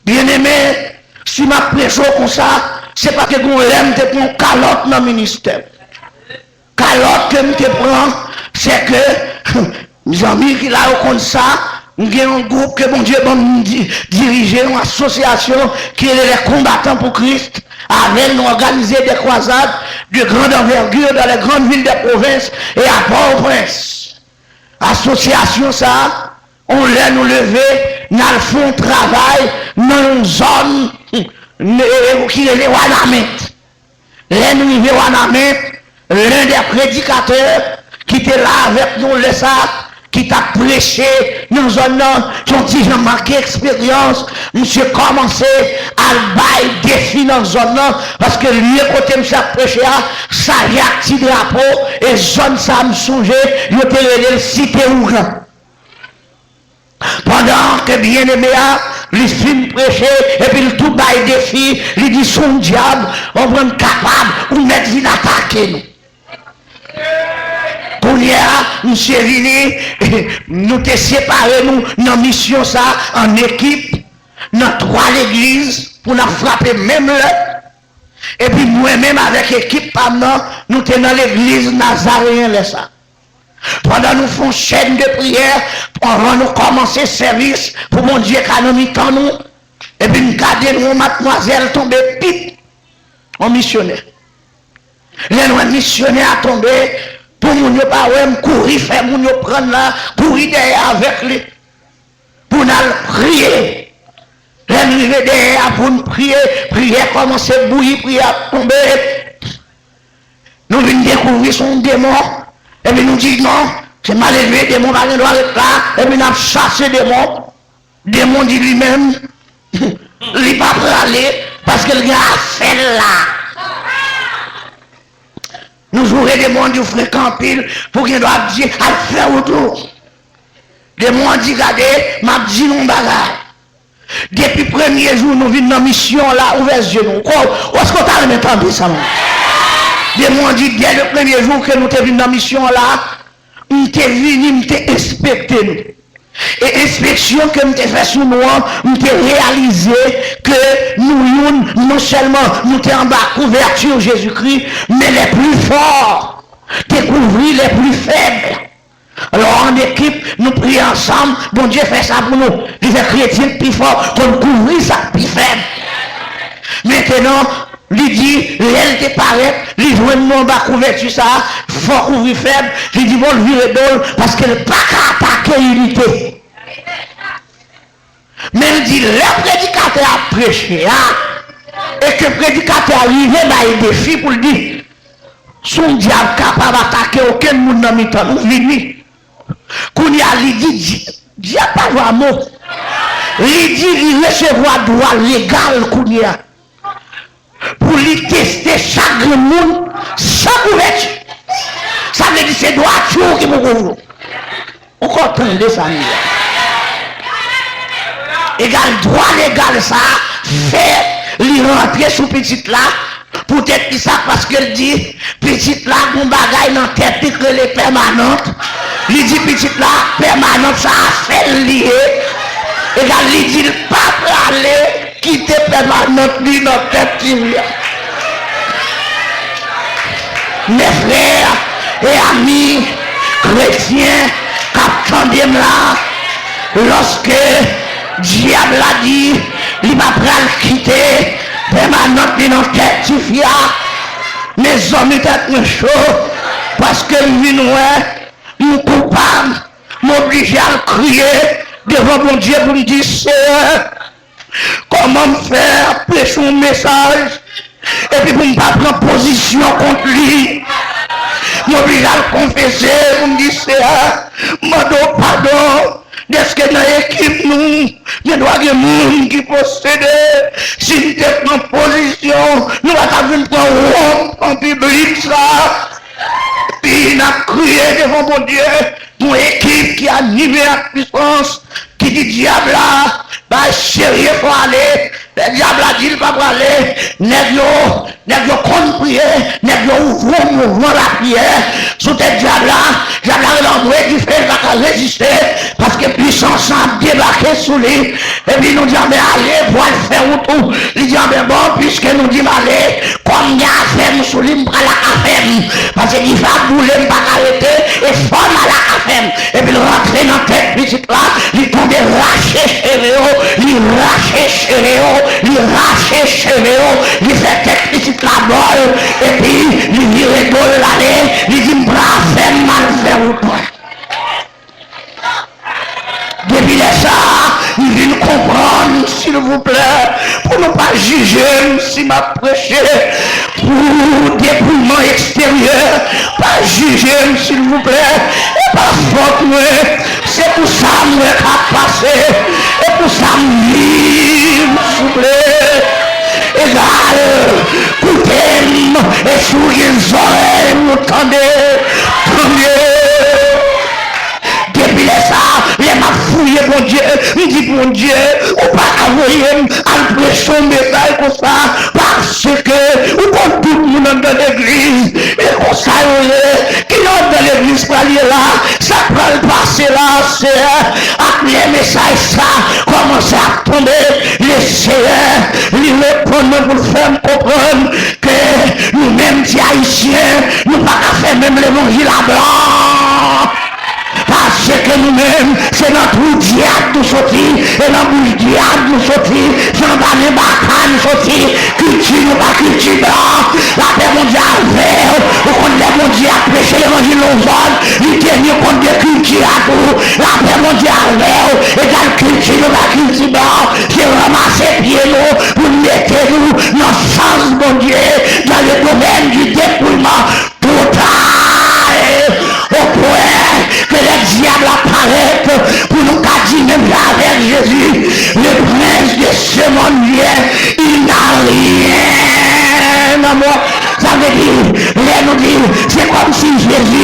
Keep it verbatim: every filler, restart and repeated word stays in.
Byeneme, si m ap preche w konsa, se paske gen yon lè m te pran yon kalòt nan ministè m. Kalòt ke m te pran, se ke, zanmi ki la yo konn sa, m gen yon gwoup ke Bondye ban m di-, dirije, yon asosyasyon ki rele Les Combattants pour Christ. Avè l, nou òganize de krwazad de grande envergure dans les grandes villes de province et à Port-au-Prince. Asosyasyon sa a, yon lè nou leve, n al fè yon travay nan yon zòn, n-, e, e, ki rele Wanament. Lè n rive Wanament, len dè predikatè ki te la avèk nou lè sa a, ki t ap preche nan zòn nan, te yon ti jan manke eksperyans, misye kòmanse al bay defi nan zòn nan, paske lye kote misye ap preche a, chaje ak ti drapo, e zòn sa a, m sonje, yo te rele l Site Ougan. Pandan ke byeneme a, li fin preche, epi l tou bay defi, li di, "Si w dyab, ou konprann, kapab, ou mèt vin atake nou." Kounye a, misye vini, nou te separe nou nan misyon sa a an ekip, nan twa legliz, pou n ap frape menm lè. Epi mwen menm avèk ekip pa m nan, nou te nan legliz Nazareyen lè sa a. Pandan nou fè yon chèn de priyè, anvan nou kòmanse sèvis pou Bondye ka nan mitan nou, epi m gade nou, yon madmwazèl tonbe pip, yon misyonè. Lè n wè misyonè a tonbe, pou moun yo pa wè m, kouri fè moun yo pran l la, kouri dèyè avèk li pou n al priye. Lè n rive dèyè a pou n priye, priyè kòmanse bouyi, priyè ap tonbe. Nou vin dekouvri se yon demon. Epi nou di, "Non, se malelve, demon pa gen dwa ret la." Epi n ap chase demon. Demon di li menm, li pa prale, paske l gen afè l la. Nou joure demon an di w frekan anpil, pou gen dwa ap di, "Al fè wout ou." Demon an di, "Gade, m ap di nou yon bagay. Depi premye jou nou vin nan misyon la, ouvè zye nou." Ou ko-, èske w ta renmen tande sa menm? Demon an di, "Dè le premye jou ke nou te vin nan misyon la, m te vini, m te enspekte nou. E enspeksyon ke m te fè sou nou an, m te reyalize ke nou youn, non sèlman nou te anba kouvèti Jezikri, men les plus forts te kouvri les plus faibles." Alò, an ekip, nou priye ansanm, Bondye fè sa pou nou. Li fè kretyen k pi fò konn kouvri sa k pi fèb. Mentenan, li di, lè l te parèt, li jwenn nou anba kouvèti sa a, fò kouvri fèb, li di, bon, l vire do l, paske l pa ka atake inite. Men l di, lè predikatè a ap preche a, e ke predikatè a rive bay defi pou l di, si yon dyab kapab atake okenn moun nan mitan nou, vini. Kounye a, li di, di-, dyab pa jwe a mo. Li di, li resevwa dwa legal kounye a pou li teste chak grenn moun san kouvèti. Sa vle di se dwa tchou ki pou kouvri w. Ou konn tande sa m di a? Egal dwa legal sa a fè li rantre sou pitit la. Poutèt ki sa? Paske l di, pitit la gon bagay nan tèt li k rele pèmanant. Li di pitit la, pèmanant sa a afè l li ye. Egal li di l pa prale kite pèmanant li nan tèt tifi a. Mes frères et amis chrétiens k ap tande m la, lòske dyab la di li pa pral kite pèmanant li nan tèt tifi a, mezanmi, tèt mwen cho, paske m vin wè m koupab, m oblije al kriye devan Bondye pou m di, Seyè, kòman m fè ap preche yon mesaj, epi pou m pa pran pozisyon kont li? M oblije al konfese pou m di, Seyè, m mande w padon, dèske nan ekip nou, gen dwa gen moun ki posede. Si n te pran pozisyon, nou pa t ap vin pran wont an piblik sa. Epi n ap kriye devan Bondye, yon ekip ki anime ak pisans, ki di dyab la, bay serye, fò ale, Lè dyab la di l pa prale, nèg yo, nèg yo konn priye, nèg yo ouvri yon mouvman lapriyè sou tèt dyab la. Dyab la rele anmwe dife, l pa ka reziste, paske pwisans lan ap debake sou li. Epi nou di, anben, ale, pou al fè wout ou. Li di, anben, bon, piske nou di m ale, kòm gen afè m sou li, m pral ak afè m. Paske dife ap boule, m pa ka rete, e fò m al ak afè m. Epi l rantre nan tèt pitit la, li tonbe rache cheve yo, li rache cheve yo, li rache cheve yo, li fè tèt pitit la bòl, epi li vire do l ale, li di, m pran afè m, m al fè wout mwen. Depi lè sa a, m vin konprann, silvouplè, pou nou pa jije m si m ap preche pou depouyman eksteryè, pa jije m, silvouplè. E pa fòt mwen, se pou sa mwen ka pase, e pou sa m viv, souple. Egal, koute m, e si w gen zòrèy pou w tande, tande. Depi lè sa a, lè m ap fouye Bondye, m di, Bondye, ou pa ka voye m al preche yon mesaj konsa, paske ou konn tout moun anndan legliz. E konsa yo ye, kilè anndan legliz pral ye la, sa k pral pase la, Seyè, ak lè mesaj sa kòmanse ap tonbe, Leseyè, li reponn mwen pou l fè m konprann ke nou menm ti Ayisyen, nou pa ka fè menm levanjil a blan. Paske nou menm, se nan twou dyab nou soti, e nan bouch dyab nou soti, se anba men baka nou soti, kilti nou pa kilti blan. Lapè Bondye avè w, ou konn lè Bondye ap preche levanjil nan yon zòn, li teni kont de kilti a tou. Lapè Bondye avè w, egal kilti nou pa kilti blan, se ranmase pye nou pou n mete nou nan sans Bondye, dans le domaine du dépouillement total, opwè ke lè dyab la parèt pou nou ka di menm jan avèk Jezi, le prince de ce monde vient, il n'a rien à moi. Sa vle di, lè nou di, se kòmsi Jezi